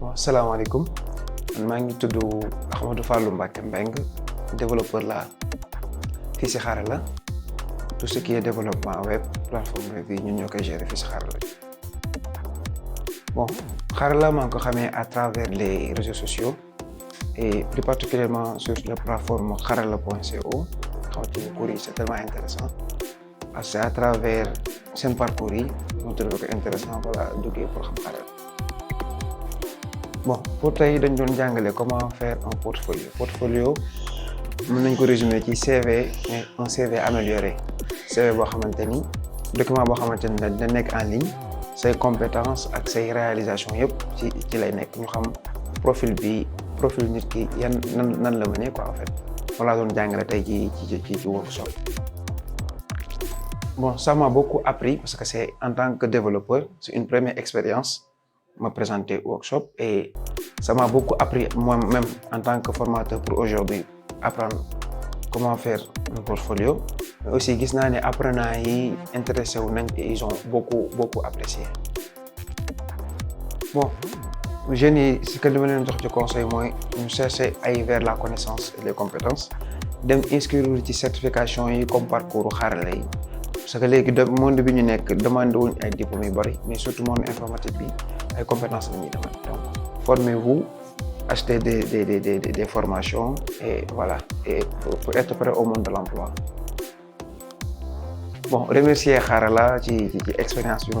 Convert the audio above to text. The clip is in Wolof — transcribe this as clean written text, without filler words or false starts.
Bon, salaamaaleykum man maa ngi tudd Ahmadou Fallou Mbacké Mbengue développeur la fii si Xarala tout ce qui est développement web plateforme web yi ñun ñoo koy gérer fii si Xarala. Bon, Xarala maa ngi ko xamee à travers les réseaux sociaux et plus particulièrement sur la plateforme xarala.co xamante ni cours yi c'est tellement intéressant parce que c'est à travers seen parcours yi moo trouvé ko intéressant voilà duggee pour xam Xarala. Bon, pour tey dañ doon jàngale comment faire un portfolio mën nañ ko résumer ci CV mais un CV amélioré CV boo xamante ni document boo xamante ni dina nekk en ligne say compétences ak say réalisations yëpp ci lay nekk ñu xam profil nit ki yan nan la mënee quoi en fait wala doon jàngale tey ci workshop. Bon, ça m'a beaucoup appris parce que c'est en tant que développeur c'est une première expérience me présenter au workshop et ça m'a beaucoup appris moi-même en tant que formateur pour aujourd'hui apprendre comment faire un portfolio mais aussi gis naa ne apprenants yi intéressé wu nañ et ils ont beaucoup apprécié. Bon, jeunes yi ce que li ma leen jox ci conseil mooy ñu chercher ay vers la connaissance et les compétences dem inscrire ci certification yi comme parcours Xarala yi parce que léegi monde bi ñu nekk demandé wuñ ay diplômes yu bari mais surtout monde informatique bi ay compétences la ñuy demande donc formez-vous, achetez des formations et voilà et pour être prêt au monde de l'emploi. Bon, remercier Xarala ci expérience bi